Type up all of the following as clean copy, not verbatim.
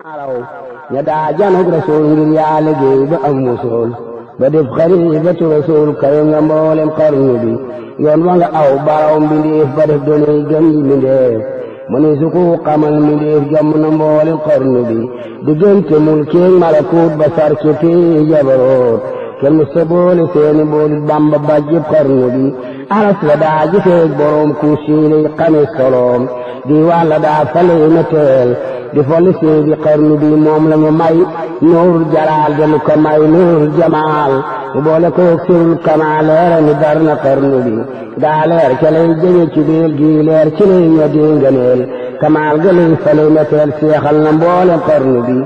araw ña daa janug rasul ngir yaa liggéey ba am musul ba def xaribatu rasul kawe nga mboolem xarnu bi yoon wa nga aw baraw mbindeef ba def doonay gën yi mbindeef mu ne su ko xamal mbindeef jàmm na mboolem xarnu bi diggante mulkeeg malakut ba sarki tee jabaroot kenn sa boole seeni booli bamba bàjjib xarnu bi aras la daa gisee boroom ku siilay xamis soloom di wàlla daa fale na teel di folli seedi xarnu bi moom la ñu may nuurul jalaal dañu ko may nuurul jamaal bu boole koog sirul kamaal leera ni dar na xarnu bi daa leer ca lay jëme ci biir gi leer ci lay ña di ngëneel kamaal ga lay fale na teel seexal na mboolem xarnu bi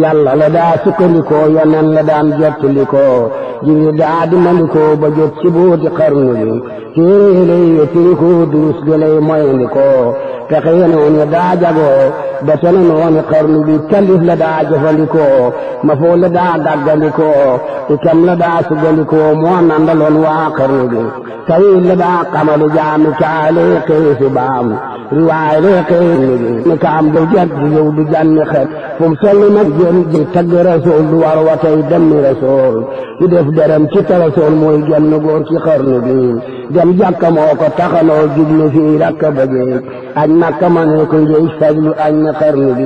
yàlla la daa sukkandikoo yonen la daan jottalikoo jibril daa dimandikoo ba jot ci booti xarnu bi téere lay wetirikoo durus ga lay moyandikoo pexe yenoon ya daa jagoo ba tene nooni xarnu bi kalif la daa jëfandikoo ma foo la daa daggandikoo ikam la daa sugandikoo moo nandaloon waa xarnu bi tawil la daa xamalu jaami kaale xeesu baam riwaay le xeesu bi ni kaam du jat du yow du janni xet fum solli nag jëm ji tagg rasool du war watay demmi rasool du def dërëm ci ta rasool mooy genn góor ci xarnu bi dem jàkka moo ko taxanoo jublu fii rakka bëggee añ makka ma ne ko njëy fajlu añ na xarnu bi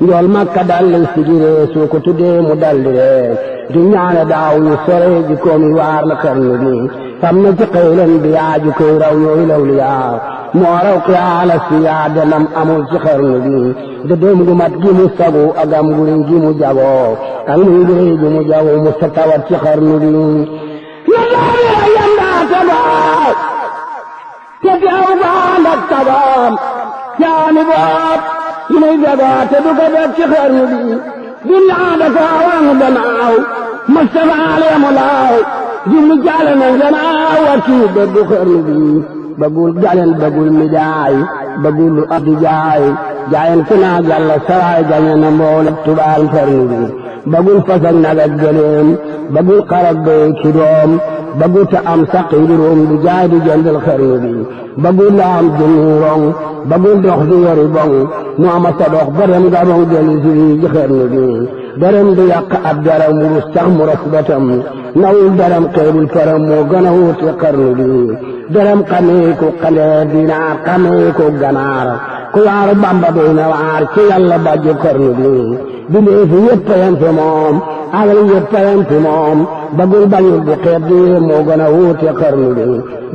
njool makka dalli sigiree soo ko tuddee mu daldi ree di ñaane daaw yu sore ji koomi waar la xarnu bi fam na ci xëylan bi yaaju koy raw yooyu lawlu yaa moo raw xiyaala si yaa demam amul ci xarnu bi de doom gu mat gi mu sagu agam gu rëy gi mu jagoo ak muy gu rëy gi mu jagoo mu sa tawat ci xarnu bi yàlla yanda tabaa te teew baan ak tabaam caani boot yi muy jagoo te du ko def ci xarnu bi dunya da ko wang danaaw Mustafa alayhi laaw jublu jaale na ganaaw wàccu bëgg xarnu bi bëggul galen bëggul midaay bëggul lu abdi jaay jaayen ku naa jàlla saraay gañe na mboolem tubaal xarnu bi bëggul fasak nag ak gëleem bëggul xarab bay ci doom bëggul ta am saqi njuróom du jaay du jëndal xarnu bi bëggul la am junni rong bëggul dox di yori bong mu ama sa dox ba dem nga bong deli si ji xarnu bi dërëm du yàq ab daram wurus sax mu ras batam nawul dërëm xeebul faram moo gën a wuti xarnu bi dërëm xamee ko xandeer dinaar xamee ko ganaar ku waaru bamba doy na waar ci yàlla bàjju xarnu bi bindee fi yëpp yam fi moom alal yëpp yam fi moom bëggul bañul di xeeb di moo gën a wuti xarnu bi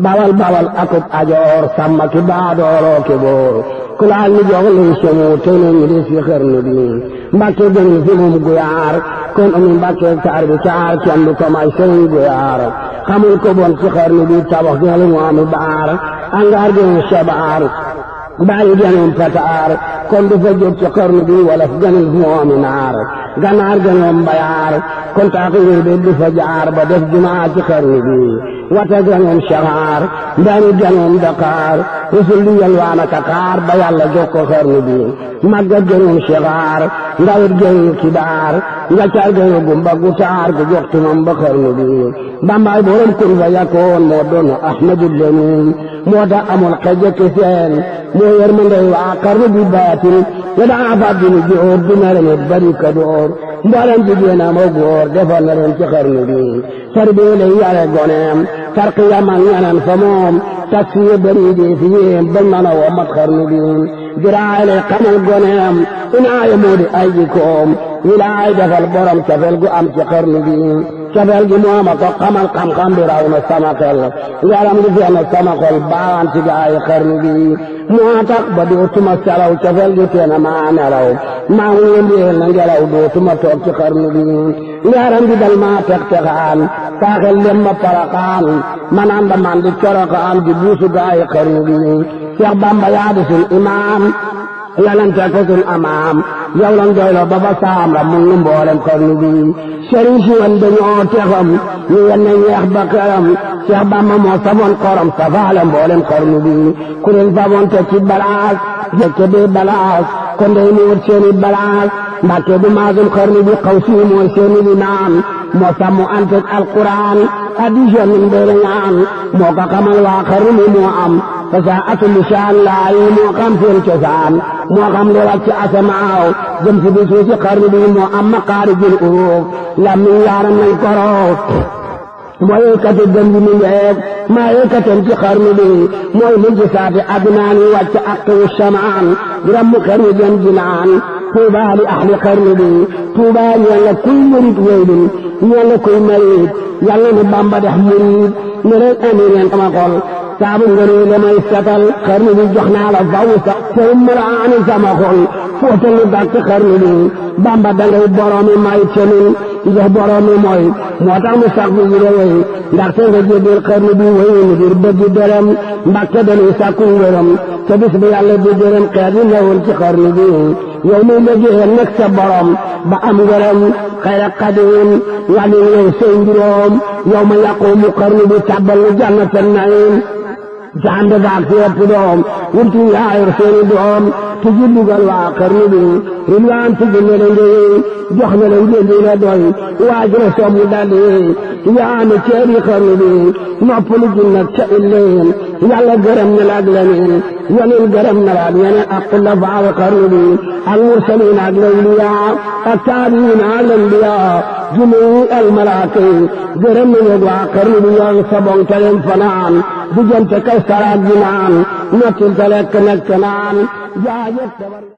bawal bawal akub ajoor sàmm ki baadooloo ki boor ku laal ni jox lay semu te ne ñu des fi xarnu bi mbàkke gënul fi moom guyaar kon ami mbàkke taar bi caar kenn du ko may sëriñ guyaar xamul ko bon ci xarnu bi tabax gënal mu ami baar angaar gënul sabaar baali gënul pataar kon du fa jóg ci xarnu bi wala gënul mu ami naar ganaar gënul mbayaar kon taak ngir be du fa jaar ba def jumaa ci xarnu bi wata gënul saxaar mbani gënul Dakar rusul di yalwaan ak xaar ba yàlla jox ko xarnu bi màggat gënul saxaar ndawit gënul kibaar njaccaar gënul gumba gu taar gu jox tumam ba xarnu bi bambaay borom kun fa yakkoon moo doon Ahmadul Lamin moo tax amul xejje ki seen moo yer ma ndey waa xarnu bi baatin ya daa fàddinu jóor dina remet bari ka door mboolem jigéen am ak góor defal na leen ci xarnu bi tarbiya lay yare goneem tarqiya man ñanan fa moom taksiya bari di fi yéem bañ mën a woo mat xarnu bi diraay lay xamal goneem inaaya moo di ay jikoom wilaay defal borom cafel gu am ci xarnu bi cafel gi mooma ko xamal xam-xam bi raw na sama xel yaram gi feex na sama xol baawaan ci gaay xarnu bi moo tax ba dootuma salaw cafel gi teena maa nelaw maa ngi yëndeel na ngelaw dootuma toog ci xarnu bi yaram gi dal maa tex-texaan saaxel dem ma paraxaan manaan ba man di coroxaan di buusu gaay xarnu bi Seex Bamba yaa di sun imaam yalante ko sun amaam yow lan doylo ba ba saam ra mu ngi mboolem xarnu bi sëriñ si wan dañoo texam ñu wenne ñeex ba këram Seex Bamba moo saboon xorom safaale mboolem xarnu bi ku leen faboon te ci balaas jëkke bi balaas kon day mu wut seeni balaas Mbàkke du maasum xarnu bi xaw si mooy seeni limaam moo sàmmu antek alquran addition min beere ñaan moo ko xamal waa xarnu bi moo am fasaatul lisaan laay moo xam seen cosaan moo xam li wàcc asamaaw jëm si bi suusi xarnu bi moo am maqaarijul uruuf làmmiñ yaaram nañ koroof mooy yëkkati gën bi mi ngeeg maa yëkkatem ci xarnu bi mooy mujj saati adnaan yi wàcc aqwu shamaan rammu xarnu jëm jinaan tuubaa li ahli xarnu bi tuubaa ñeel la kuy murit weydin ñeel la kuy marit yàlla ni Bamba def murit ne leen andi leen sama xol saabu ngënee la may setal xarnu bi jox naa la faw sax tey maraani sama xol footal lu dàkk xarnu bi Bamba dangay boroomi may tenin jox boroomi mooy moo tax mu sax bi yire wey ndaxte nga jébbal xarnu bi wey ngir bëgg dërëm Mbàkke dañuy sàkku ngërëm te bis bi yàlla di dërëm xeet yi newoon ci xarnu bi yow mi liggéeyal nekk sa borom ba am ngërëm xayra xadim wàllu yow sey mbiroom yow ma yaqumu xarnu bi tàbbal lu jannatan naim ci ànd baag ci ëpp doom wurtu yaayur seeni doom te ji dugal waa xarnu bi rilwaan tijji ne la ngay jox ne la ngeen di la doy waaj na soomu daldi yaa ne ceeri xarnu bi noppalu ji nag ca illeen yàlla gërëm na la ak leneen yeneen gërëm na la ak yeneen ak xulafaa xarnu bi ak mursaliin ak lawliyaa ak taabiin ak lambiyaa jumuu al malaaka yi gërëm na ñeg waa xarnu bi yow sabong te leen fanaan diggante kaw saraat ji naan nottil te lekk nekk naan jaajëf